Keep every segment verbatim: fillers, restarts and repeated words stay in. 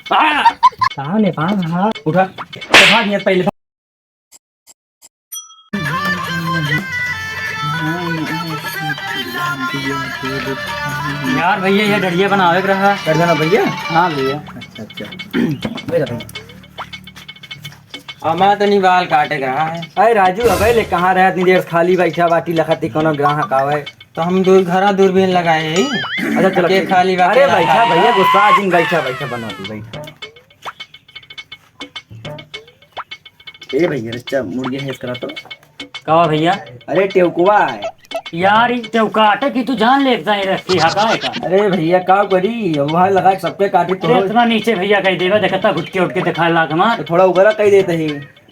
आ! कहाँ नेपाल रहा? उठा, उठा नियत पहले। यार भैया, ये डढ़िया बनावे के रहा। कर देना भैया। हाँ भैया। अच्छा, अच्छा। ले जा भैया। हमार तनी बाल काटे के रहा है। अरे राजू, अबे ले कहाँ रहे इतनी देर से? खाली बैठा बाटी लखती कोनो ग्राहक आवे। तो हम दूर, घरा दूरबीन लगाए ही। अच्छा, चलो, के ठीक। खाली बाटे अरे रहा बैठा है। भैया, गुस्सा जिन, बैठा, बैठा, बना तू, बैठा। ए भैया, अच्छा, मुर्गे हेस करा तो। का भैया? अरे, टेउकवा है। यार, ई टेउका आटे की तू जान ले, जाए रखी है, का है का? अरे भैया, का करी? वहाँ लगा के सबके काटी तो अरे, हो। इतना नीचे भैया कह देवा, देखता घुटके उठ के दिखाए लाग हमार। तो थोड़ा उगरा कह देते ही।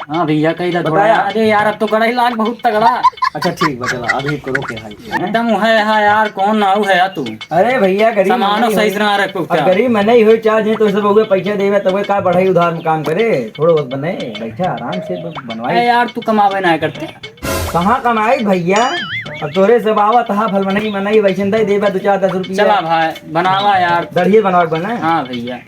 हाँ भैया, कह दे थोड़ा। बताया। अरे यार, अब तो गड़ही लाग बहुत तगड़ा। अच्छा, ठीक बा, चला, अभी करो के हाल। एकदम है, हाँ यार, कौन नाऊ है यार तू? अरे भैया, गरीब सामानो मनई सही होई। से ना रखो अब क्या? गरीब मनई होई, चार जने तो सब उहे पैसा देवे, तब का बढ़ई उधार में काम करे, थोड़ो बहुत बने, बैठा आराम से बस बनवाई। अरे यार, तू कमावे ना करते। कहाँ कमाई भैया? अब तोरे सब आवत हा, फल मनई, मनई वैसे दे देवे दो चार दस रुपया। चला भाई, बनावा यार। दढ़िए बनावे के बना। हाँ भैया।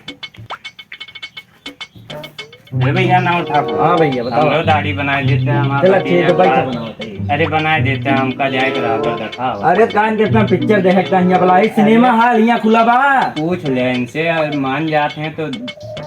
अरे भैया, ना उठा को। हाँ भैया, बताओ। हमरो दाढ़ी बनाए देते हैं, हमार चला, ठीक है, भतीजा बैठ का। बनाओ, बताइए। अरे, बनाए देते हैं, हमका जाए के रहा, तो दिखाओ। अरे, कान के इतना पिक्चर देखे के चाहिए, भला, ई सिनेमा अरे। हॉल यहाँ खुला बा। पूछ ले इनसे, और मान जाते हैं तो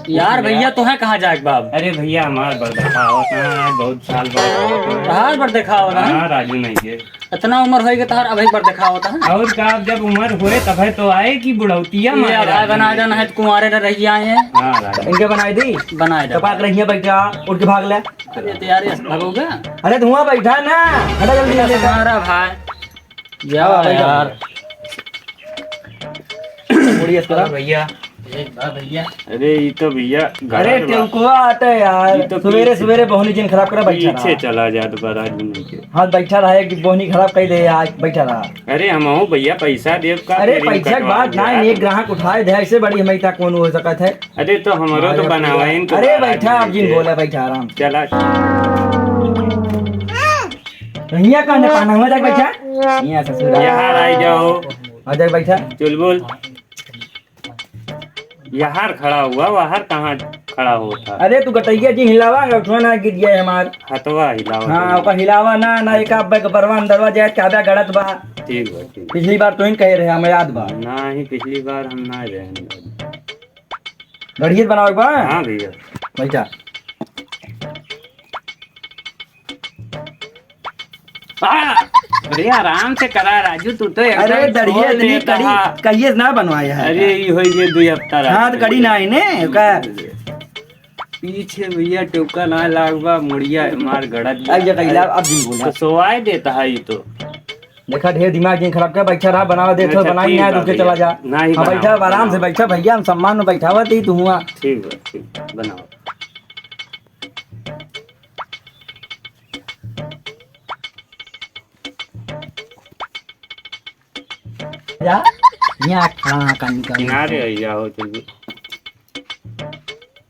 यार, पूछ ले। भैया, तो है कहाँ जाए के बाब? अरे भैया, हमार बड़ दिखाओ, कहाँ है, बहुत साल बाद। कहाँ बड़ दिखाओ ना? हाँ, राजू नहीं के। इतना उम्र होई के तोहार अबही पर देखावत है। और का, अब जब उम्र होए तबे तो आए कि बुढ़ौतिया ये में आए आधा राजू बनाए नहीं देना है के। तो कुंवारे न रही आए हैं। हाँ, राजू। इनके बनाए दी? बनाए दे। चपाक रही है, बैठा, उठ के भाग ले। अरे तो यार, ये भागोगा? अरे धुआं बैठा ना, हटा जल्दी से। हमारा भाई। जा हाँ, बैठा। यार। मुड़ी इस तरह। भैया। एक बार भैया। अरे, ई तो भैया अरे, गलत बा। टेउकवा आटे यार। ई तो सुबेरे, पीछे, सुबेरे बोहनी जिन खराब करा, बैठा पीछे रहा। चला जात बा राजू नहीं के। हाँ, बैठा रहा, एक बोहनी खराब कइ दे आज, बैठा रहा। अरे, हमहू भैया पैसा देब का, अरे, फिर पैसा के कटवा बात ना, लिया। एक ग्राहक उठाए दे, ऐसे बड़ी हमें इतना कौन हो सकत है? अरे, तो हमरो तो बनावे इन तो अरे, राजू बैठा, आप नहीं जिन के। बोला, बैठा आराम से। चला। हियाँ कहने पाना हुआ, जाके बैठा। हियाँ ससुरा। यहाँ आ जाओ। आ जाके बैठा। चुलबुल। यार खड़ा हुआ, बाहर कहाँ खड़ा होता? अरे तू गटैया जी हिलावा, उठवा ना गिर जाए हमार। हथवा हिलावा हाँ, तो। ओकर हिलावा ना, ना एक आप बैग बरवा अंदरवा जाए, काबा गड़त बा। ठीक बा, ठीक। पिछली बार तो ही कहे रहे, हमें याद बा। ना ही, पिछली बार हम ना रहे। गड़ियत बनावे बा? हाँ भैया। बैठा। आ, अरे आराम से करा राजू, तू तो एकदम अरे दड़िया खोल इतनी देता कड़ी, है। कहिए ना बनवाया है। अरे ई होई गए दुई हफ्ता हाँ, राजू। तो कड़ी ना है ने, का? पीछे भैया टोका ना लागबा, मुड़िया मार गड़त अब ये कहिला, अब जिन बोला। तो सोवाए देता है ई तो। देखा ढेर दिमाग जिन खराब कर, बैठा रहा, बनावा दे, अच्छा, बनाई ठीक ना, बा रुक के भैया। चला जा। ना ही हाँ, बनावा, बैठा, आराम से बनावा। बैठा भैया, हम सम्मान में बैठावा दी तू हुआ। ठीक बा, ठीक बा, बनावा। जा, यहाँ खड़ा कहीं का। किनारे हो जाओ तुम।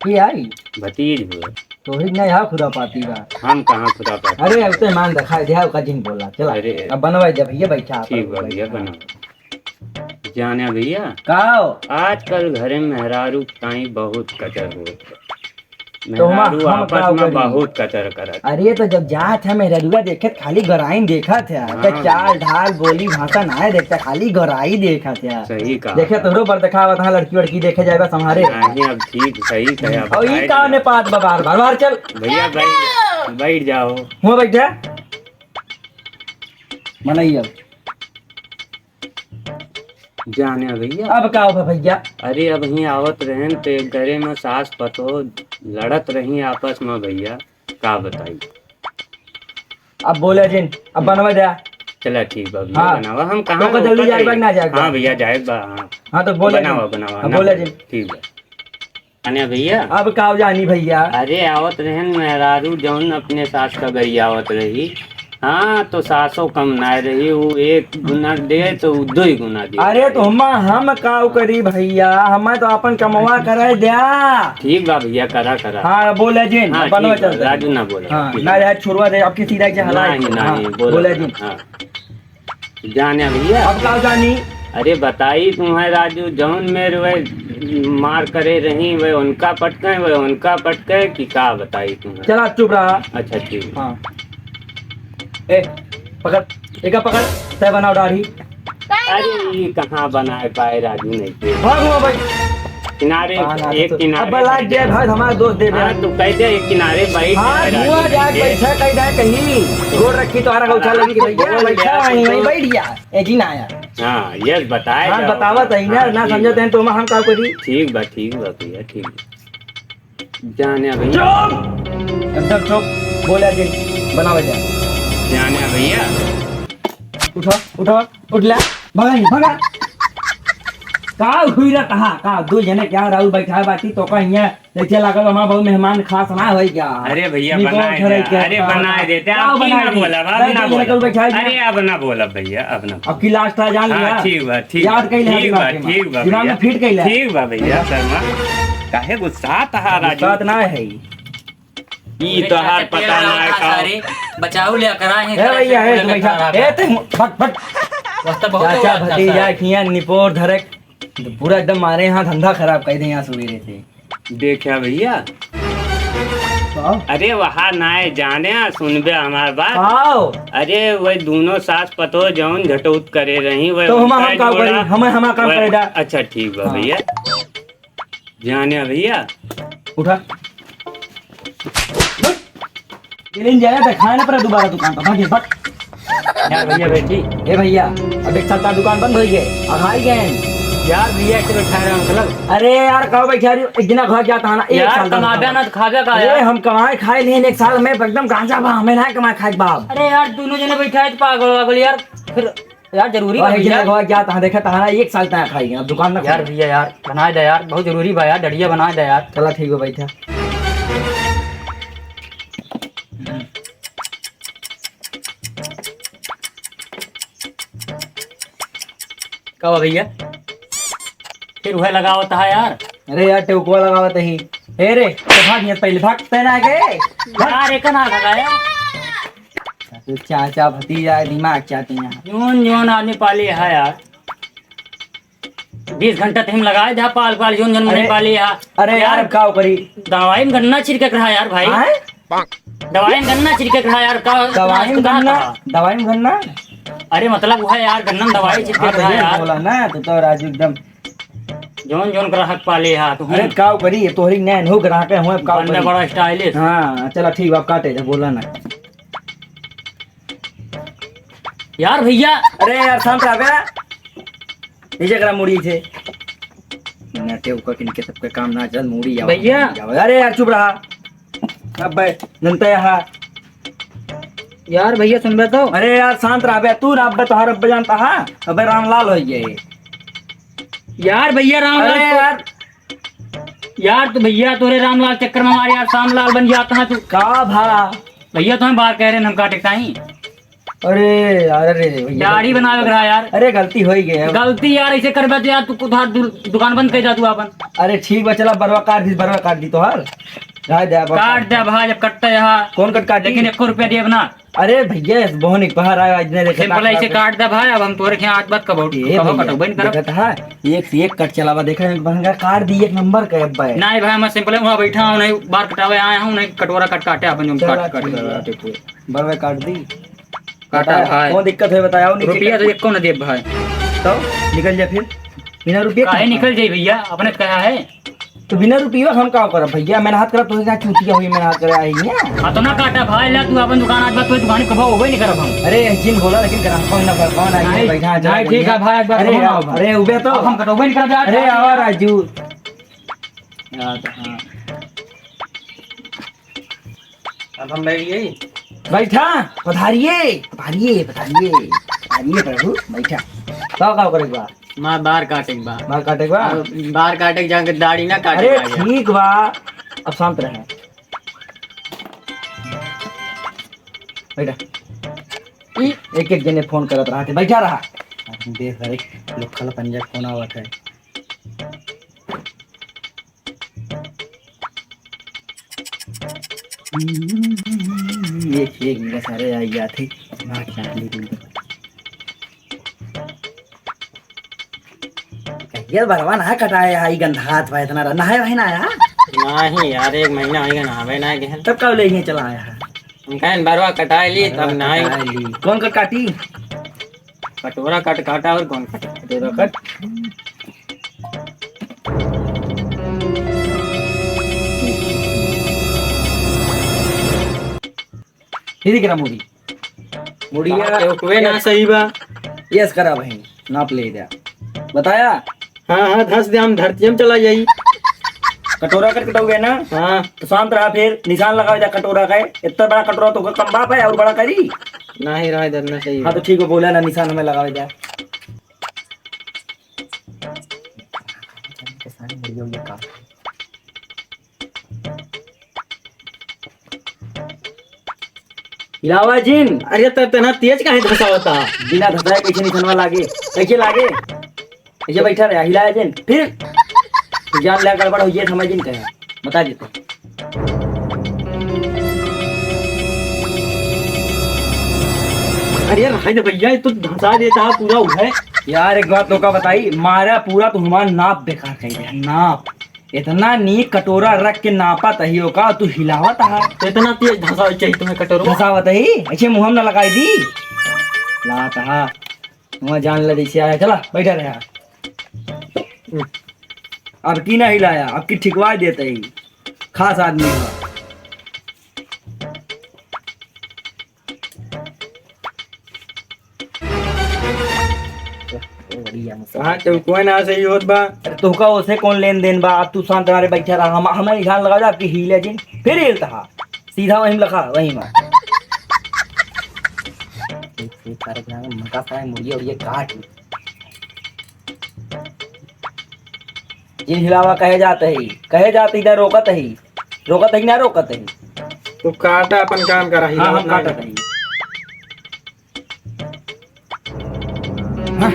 ये आई? भतीज हुए। तो ही नहीं, हाँ, खुरापाती बा। हम कहाँ खुरापाती? अरे, अब तो मान दिखाई दे, ओका जिन बोला। चला, अरे। अब बनवाई दे भैया, बैठा, ठीक बा, बैठा। भैया, बनाओ। जाने भैया, का हो? आजकल घरे में मेहरारू ताई बहुत कचर होत है। तो हम, मेहरारू हम आपस का में करी? बहुत कचर करत। अरे तो जब जात है मेहरारुआ देखे त खाली गोराइन देखत है। हाँ। तो चाल ढाल बोली भाषा नाय देखता, खाली गोराई देखत है। सही कहा। देखे तोहरो पर देखावत है, लड़की वड़की देखे जाए बस हमारे। नहीं, अब ठीक सही कहे, अब और ई आए का दिया। ने पात बा बार बार, बाहर चल। भैया बैठ, बैठ जाओ। हुआ बैठा। मनई अब। जाने भैया। अब का हो भैया? अरे अब ही आवत रहन तो एक घरे में सास पतोह लड़त रही आपस में भैया, का बताई। अब बोले जिन, अब बनवा दे। चला ठीक बा भैया, हाँ। बनावा। हम कहाँ तो का जल्दी ओकर जाए बा जाई? ना जाए बा? हाँ भैया, जाए बा, हाँ। हाँ तो बोले बनावा, जिन। बनावा, हाँ, ना बोले बोले। जिन। ठीक बा। अने भैया? अब का जानी भैया? अरे आवत रहन मेहरारू जौन अपने सास का गरियावत रही। हाँ, तो सासो कम ना रही, वो एक गुना दे तो वो दो ही गुना दे। अरे तो हम, हम का करी भैया, हमें तो अपन कमवा करे द्या। ठीक बा भैया, करा, करा। हाँ, बोले जिन, हाँ, बनवा ठीक बा, चलते। राजू ना बोला। हाँ, ठीक ना बा। यार, छुड़वा दे, अब किसी राय के हलाए। नहीं, नहीं, हाँ, बोला, बोले जिन। हाँ। जाने भैया। अब का जानी? अरे बताई तुम्हें राजू, जौन मेरे वह मार करे रही, वह उनका पटके, वह उनका पटके कि का बताई तुम्हें? चला, चुप रहा। अच्छा, ठीक। हाँ। ए, पकड़, एका पकड़, तय बनाओ दाढ़ी। अरे, ये कहाँ बनाए पाए राजू, नहीं के। भाग हुआ भाई। किनारे, हाँ, ना, एक तो किनारे अब लाग बैठ गया जा। भाई, हमारा दोस्त दे दे। हाँ, तू कह दे, एक किनारे बैठ हाँ, जा, धुआं राजू, जाए, नहीं के। बैठा कहीं ना कहीं। गोड़ रखी तो आरा का उछाल लगी कि भैया, बोल बैठा दे, वहीं, वहीं तो बैठ गया। ए जी ना आया। हाँ, यस, बताए हाँ, जाओ। बतावत है ना, हाँ, ना ठीक समझत बा। हैं तो हम का करी? ठीक बा, ठीक बा भैया, ठीक बा। जाने भैया। चुप! एकदम चुप। बोला जी, बनावे जा। जाने भैया। उठो, उठो, उठ ले। भगा, भगा। का हुई रहा, कहा, का? दो जने क्या राहुल बैठा है बाटी, तो का हियाँ जैसे लागल हमारा बहुत मेहमान खास ना होई क्या? अरे भैया, निपोर बनाए झरे दे। के अरे, का बनाए होता? देते। का अब की ना बनाए दे? बोलब, अब ना बोलब। अरे, अब ना बोलब भैया, अब ना। अब की लास्ट आ जान हाँ, लिया। ठीक बा, ठीक याद बा, कइले ठीक बा, दिमाग में। ठीक बा दिमाग भैया। में फिट कइले। ठीक बा भैया, शर्मा। काहे गुस्सात हा, राजू? गुस्सात ना है। ई अरे, तोहार चाचा, पता तेल ना रहा का। सारे, बचाऊ ले करा है, ए भैया, ए, तू बैठा। ए, ते, फट, फट। रास्ता बहुत चाचा, हो गया, भतीजा, सारे। खिया, निपोर, धरक। पूरा एकदम मारे यहाँ धंधा खराब कर दे यहाँ सुबेरे से। देखा भैया। का? अरे वहाँ नाय जाने, सुनबे हमार बात। का? अरे वही दोनों सास पतोह जौन घटौत करे रही, वही तो हम, उनका हम का जोड़ा, करी? हमें, हमार काम वही करे दा। अच्छा ठीक बा हाँ। भैया। जाने भैया। उठा। लेकिन जाए तो खाए ना पड़ा दोबारा दुकान पर, भागे, भाग। यार भैया बैठी। ए भैया, अब एक साल का दुकान बंद हो गए, अब हार गए। यार भैया, ऐसे बैठा रहे अंकल। अरे यार, कहो बैठा रही हो, एक दिन घर जाता है ना, एक यार, साल का कमाबे दुकान। ना तो खाबे का अरे यार? हम कमाए खाए नहीं, एक साल में एकदम गांजा बा, हमें ना कमाए खाए बाप। अरे यार, दोनों जने बैठा है तो पागल वागल यार, फिर यार, जरूरी और बा एक भैया। जगह गवा क्या तहाँ देखा, तहाँ एक साल तहाँ खाई, अब दुकान ना यार खोले। भैया यार, बनाए दे यार, बहुत जरूरी बा यार, डढ़िया बनाए दे यार। चला ठीक बा, बैठा। का बा भैया? फिर वह लगावत है यार। अरे यार, टेउकवा लगावत ही। ए रे, तो भाग यहाँ पहले, भाग, तैं ना आगे। यार, एक ना लगाया। चाचा भतीजा दिमाग चाहते हैं। जौन जौन आदमी पाले है यार, बीस घंटा तो हम लगाए दा पाल पाल, जौन जौन मने अरे, पाले है। अरे यार, यार, का करी? दवाई में गन्ना छिड़के के रहा यार भाई। आय? दवाई में गन्ना छिड़के के रहा यार, का दवाई में का गन्ना? कहा? दवाई में गन्ना? अरे मतलब वो है यार, गन्ना में दवाई छिड़के हाँ, के तो रहा ये यार। बोला ना, तो, तो राजू एकदम जौन जौन ग्राहक पाले हा तू। अरे, काव करी, ये तोहरी नैन हो, ग्राहक है, हुए, काव बंदा करी। बड़ा स्टाइलिश। हाँ, चला ठीक बा, काटे जा, बोला ना। यार भैया। अरे यार, शांत रह बे। नीचे करा मुड़ी थे। नटे ऊपर किनके सबके काम ना चल, मुड़ी जाओ, भैया। मुड़ी जाओ। अरे यार, चुप रहा। अबे, जनता यहाँ। यार भैया, सुनबे तो। अरे यार, शांत रह बे, तू ना, अबे तोहर अब्बे जानता है, अबे रामलाल हो गए। यार भैया रामलाल अरे तो यार। यार तो भैया तोरे रामलाल चक्कर में हमारे यार श्यामलाल बन जाता है तू। का भा? भैया तुम्हें बार कह रहे हैं हम काटे ताई। अरे यार, अरे भैया। दाढ़ी बनावे के रहा यार। अरे गलती हो ही गया। गलती यार ऐसे करबे तो यार तू उधार दु-, दुकान बंद कर जा तू अपन। अरे ठीक बा, चला बरवा काट दी, बरवा काट दी तोहार। रह दे अब। काट दे भाई, जब कटता यहाँ। कौन कट काटी? लेकिन एको रुपया देब ना। अरे भैया, बहुत निक बाहर आया, आज ने देखे सिंपल काट ऐसे काट। काट दे भाई, अब हम तोरे के हाथ बात कबो, ये कबो भैया, कटो बन करब। देखत हा, एक से एक कट चलावा, देखा, एक महंगा काट दी, एक नंबर का अब भाई। नहीं भाई, मैं सिंपल वहाँ बैठा हूँ, नहीं बार कटावे आया हूँ, नहीं कटोरा कट काटे, अपन जो चला काट, काट ठीक दे है। काटे पूरे। बरवे काट दी। काटा बताया, भाई। कौन दिक्कत है बताया, वो नीचे रुपया काट तो दी। एको न देब भाई। तो निकल जा फिर, बिना रुपये काहे कहाँ? निकल जाई भैया, अपने तो कहा है। तो बिना रुपया हम का करब भैया? मेहनत करब, तोहे का चूतिया हुई, मेहनत करे आई है। हाँ, तो ना काटा भाई, ला तू अपन दुकान आज बात, तोहे दुकान कबो होबे नहीं करब हम। अरे, जिन बोला, लेकिन ग्राहक कौन ना, कौन आई है, नहीं, बैठा, नहीं, ठीक है भाई, आज बात अरे, कबो ना यार, होबे। अरे, उबे तो। अब हम कटोबे नहीं करब यार। अरे, आवा राजू। यार, तो हाँ। अब हम बैठ गई। बैठा, पधारिए, पधारिए, पधारिए, पधारिए प्रभु, बैठा। का, का करे बा? मार बार काटे के बा। बार काटे के बा? अब बार काटे के जाके दाढ़ी ना काटे अरे, के आगे। ठीक बा, अब शांत रहे। बैठा। ई एक एक जने फोन करत रहा थे, बैठा रहा। देख, अरे, लोग खाला पंजा फोन आवत है। एक, एक मिनट, सारे आ गया थे। भाग, भाग, ले, ले, ले। कहीं ये बरवा ना कटाए है, ई गंधात बा इतना रा-, नहाए वही ना आया? नहीं यार, एक महीना होइगा नहावे ना गए। तब कब ले गए चला आया है? हम कहें बरवा कटाए ली, तब बरवा नहाए। कटाए ली। कौन कट काटी? कटोरा कट काटा और कौन कट? कटोरा कट। फिर करा मुड़ी। मुड़िया। हाँ, तो ओकरे ना सही बा। यस करा भाई, नाप ले द्या। बताया? हाँ, हाँ, धस दे, हम धरती में चला जाई। कटोरा कर कटोगे ना? हाँ। तो शांत रहा, फिर निशान लगावे जा कटोरा का। इतना बड़ा कटोरा तो कम बाप है और बड़ा करी? नहीं, रहे दे, ना सही हाँ, तो बा। ठीक है, बोला ना, निशान हमें लगावे जा। हिलावा जिन। अरे, त इतना तेज काहे धसावता? बिना धसाए कैसे निशनवा लागे? कैसे लागे? ऐसे बैठा रहे, हिलाया जिन। फिर जान ले गड़बड़ हो, ये समझ जिन कहे। बता देते। अरे, रहे दे भैया, ये तो धसा देता है पूरा उधर। यार, एक बात तोका बताई, मारा पूरा तो हमार नाप बेकार कर दिया, नाप। इतना नीक कटोरा रख के नापत ही ओका, तू हिलावत हा। तो इतना तेज धसावे चाहिए तुम्हें कटोरा? धसावत ही, ऐसे मुँह में न लगाई दी। लात हा, वहाँ जान ले जैसे आया, चला, बैठा रहा। अब की ना हिलाया, अब की ठिकवा देते ही, खास आदमी है। बढ़िया मसाला। कहाँ चौकोन ना सही होत बा? अरे तोहका ओसे कौन लेन देन बा? अब तू शांत मारे बैठा रहा, हम, हमें ध्यान लगा जा, आपकी हीले जिन, फिर हिलता हा। सीधा वहीं लखा, वहीं मार। एक, एक सारे के नाम मका सारे मुड़िया उड़िया काट ली। जिन हिलावा कहे जात ही, कहे जात ही, ना रोकत ही, रोकत ही, ना रोकत ही। तू काटा अपन काम करा, हाँ, हिलावत हम ना काटत ही। हाँ,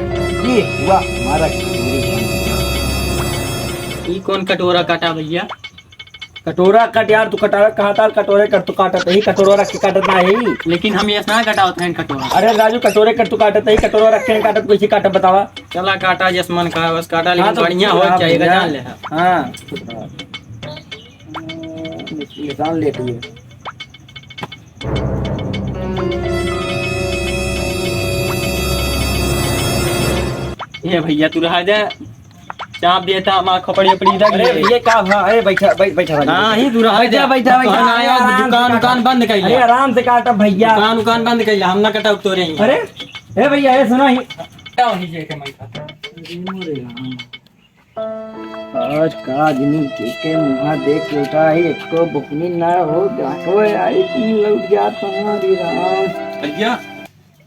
ये हुआ हमारा कटोरी का। ई कौन कटोरा काटा भैया? कटोरा कट यार, तू कटावे कहा था, कटोरे कट तू काटत ही, कटोरा रख के काटत ना ही। लेकिन हम ये ना कटावत हैं कटोरा। अरे राजू, कटोरे कट तू काटत ही, कटोरा रख के नहीं काटत, कैसे काटत बतावा? चला काटा, जस मन कहा बस काटा, लेकिन हाँ, तो बढ़िया हो हाँ, चाहिए, भैया। जान ले। हाँ। निशान लेती है। ये भैया, तू रहा जा, चाप देता, हमार खोपड़ी ओपड़ी लग अरे, गई। ये का भा-, अरे, बैठा, बै-, बैठा, बैठा, ना, बैठा। ही तू रहा बैठा, जा। बैठा, बैठा। कौन आया? अरे, आराम से दुकान, काटा। दुकान बंद कर ले। अरे, आराम से काटा भैया। दुकान, दुकान बंद कर ले, हम ना कटाउब तोरे ही। अरे, ए भैया, ए सुना ही। क्या हो नीचे के मैं खाता? अरे, मोरे राम। आज का आदमी के, के मुहा देख के उठा है, एको बुकनी ना हो, जाको आई, तुम लौट गया तुम्हारी राम। भैया,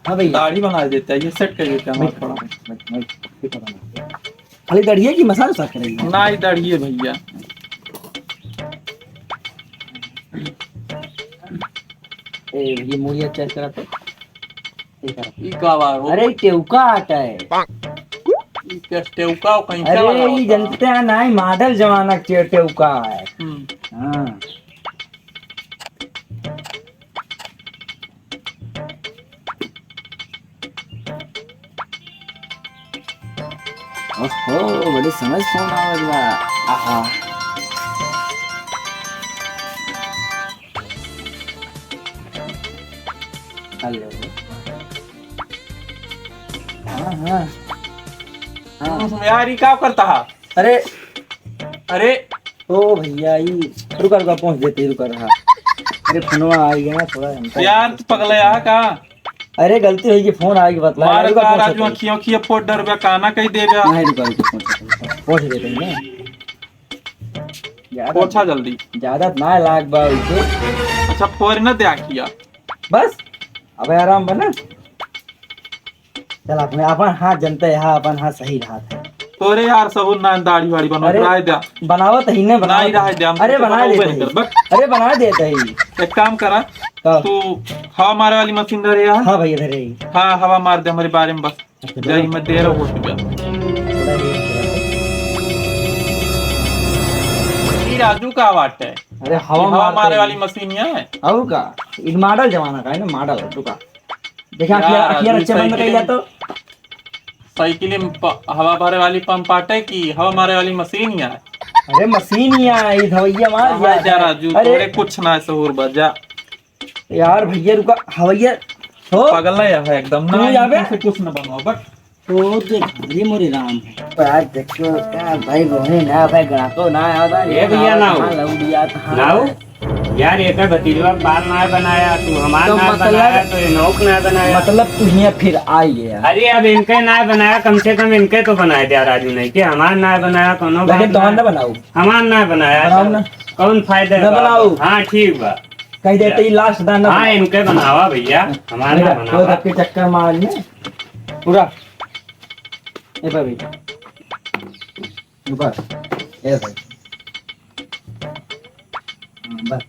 हाँ भैया। दाढ़ी बना देता है, ये सेट कर देता है हमारा बैठ, थोड़ा। बैठ, बैठ, बैठ, बैठ, बैठ। खाली दाढ़ी है कि मसाज उसाज करेंगे? ना, ये दाढ़ी है भैया। ए, ये मुड़िया चेक करा तो। ये करा। ई का बा हो? अरे, टेउका आता है। ई का टेउका, कहीं अरे, का बा ये होता? जनते हैं ना, ये मॉडल जमाना के टे-, टेउका है। हम्म। हाँ। ओहो, बड़ी समझ फोन आवत बा। आहा। हेलो। हाँ, हाँ। हाँ। यार, ई का करता है? अरे। अरे। ओ भैया, ई रुका, रुका, पहुँच देते, रुका रहा। अरे, फोनवा आ गया ना, थोड़ा हमका यार, तू पगला है का? अरे, गलती होई कि फोन आ गया, बतला, मार रुका, का पहुँच राजू, देते। अखियों, अखियों फोड़ डर बे, काना कहीं दे बे। नहीं, रुका, रुका, पहुँच देते, पहुँच देते, नहीं। ज्यादा, पोछा जल्दी। ज्यादा ना लाग बा उसे। अच्छा, फोड़ ना दे अखिया। बस, अब आराम बना। चल, अपने, अपन हाथ जनते हैं, हाँ, अपन हाथ सही हाथ है। तोरे यार, सहूर ना दाढ़ी वाढ़ी बनो, अरे, राय द्या। बनावत ही ने, बनावत नहीं, राय द्या, हम अरे, तो बना बनावे देते नहीं ही। कर, बस। अरे, बना देते ही। एक काम करा, का? तू हवा मारे वाली मशीन धरे यार। हाँ भैया, धरे ही। हाँ, हवा मार दे हमारे बारे में बस। अच्छा, जाई, चलो। मैं दे रहा हूँ, उठ जा। थोड़ा देर, थोड़ा देर। ई राजू का बात है? अरे, हवा हवा मारते मारे ही। वाली मशीन है। और का? ई मॉडल जमाना का है ना, मॉडल है, रुका। देखा, यार, अखिया, अखिया राजू रच्चे सही बंद कर लिया तो। साइकिल में प-, हवा भरे वाली पंप आटे कि हवा मारे वाली मशीन ही आए? अरे मशीन ही आए, ई हवैया मार कहाँ दिया जा है। राजू, अरे तोरे कुछ ना सहूर बा, जा। यार भैया रुका, हवैया हो? पागल ना यहाँ एकदम ना, तू जाबे? इनसे कुछ ना बनवा, बट तो देख, अरे मोरे राम। पर आज देखो, का भाई बहने ना, भाई ग्राहको ना आवता, ए भैया, ना ना हो। कहाँ लौट गया, कहाँ ना हो। यार, एकर भतीजवा बाल ना बनाया, तू हमार तो ना मतलब, बनाया, तो ये नौक ना बनाया। मतलब तू हियाँ फिर आई है। अरे, अब इनके ना बनाया, कम से कम इनके तो बनाए द्या राजू, नहीं कि हमार ना बनाया, कोनो लेकिन बात तोहार ना। ना बनाऊ। हमार ना बनाया, बनाऊ तो ना। कौन फायदा ना बा? बनाऊ। हाँ, ठीक बा। कह देते जा। ही लास्ट दाना। हाँ, इनके बनावा भैया, हमार ना बेटा, बनावा। कोई सबके चक्कर मार ले। पूरा। ए भाई। बस, ऐसे। हाँ, बस।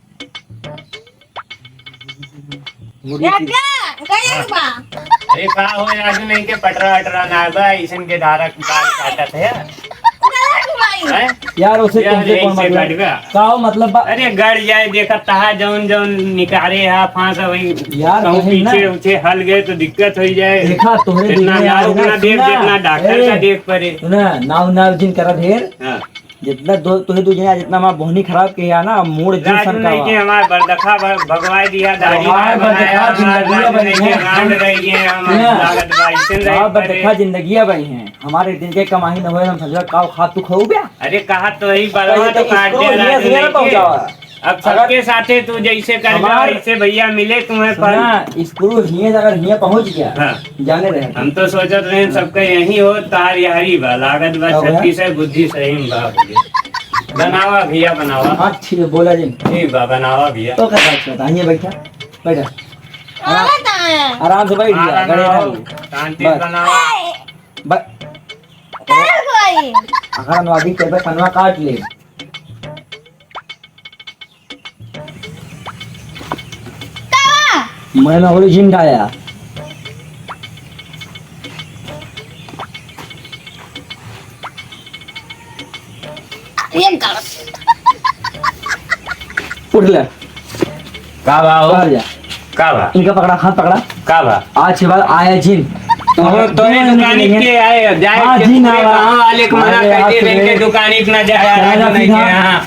मुड़ी की रख, गए बा। अरे का हो, आज नहीं के पटरा अटरा ना बा, इसन के धारा बाल काटत है। रख भाई। हैं? यार, उसे यार, तुमसे कौन ऐसे मतलब? काट बा। का हो मतलब बा? अरे गड़ जाए, देखत तहा जौन जौन निकारे हा, फांस वही यार, कहूँ कहीं ना। पीछे उछे हल गए तो दिक्कत हो जाए। देखा, तोहरे इतना दुनिया नाव है ना, ना देख, सुना। जितना डॉक्टर का ए, देख पड़े। सुना, नाव नाव जिन करा ढेर। हाँ। जितना दो, तुहे दो जना जितना हमार बोहनी खराब किया ना, मूड जिन राजू सन का नहीं बा। के हमार बरदखा भ-, भगवाई दिया, दाढ़ी हमार ना बनाया, बरदखा हमार जिंदगी राजू बनी नहीं के है। रांड रही है, हम सुना। लागत बा, ऐसे नहीं हमार करे। बरदखा जिंदगी बनी है। हमारे दिन के कमाई न होए, हम समझा काव खा तू खाऊ बे? अरे कहा तो ही बलवा अरे तो तो काट इसको दे ये राजू सिंगर नहीं के। पहुंचावा। अब अगर सबके साथे तू जैसे कर हमार वैसे भैया मिले तुम्हें फल। सुना, स्क्रू हिये से अगर हिये पहुंच गया, हाँ। जाने रहे। हम तो सोचत रहे सबका यही हो, तार यही बा, लागत बा, का हुआ? शक्ति से बुद्धि सही में बा भैया। बनावा भैया, बनावा। हाँ, ठीक है, बोला जी। ठीक बा, बनावा भैया। तो क्या बात करता है? हिये बैठा, बैठा। आराम, आराम से बैठ जा, हाँ, गड़े बनावा, रहो। शांति से बस। बनावा। ब-, अगर नवाजी के बस कनवा काट ले। मैं ना होली जिंदा आया। ये गलत। उठ ले। का बा हो? बाहर जा। का बा? इनका पकड़ा, हाथ पकड़ा। का बा? आज के बाद आया जिन। तो, तो ये दुकानी के आए, जाए हाँ, के जिन पूरे आवा। गाँव वाले को मना अरे, कर दिए, आज इनके से दुकानी पे ना जाए, चला आज जा नहीं सीधा। गया, हाँ।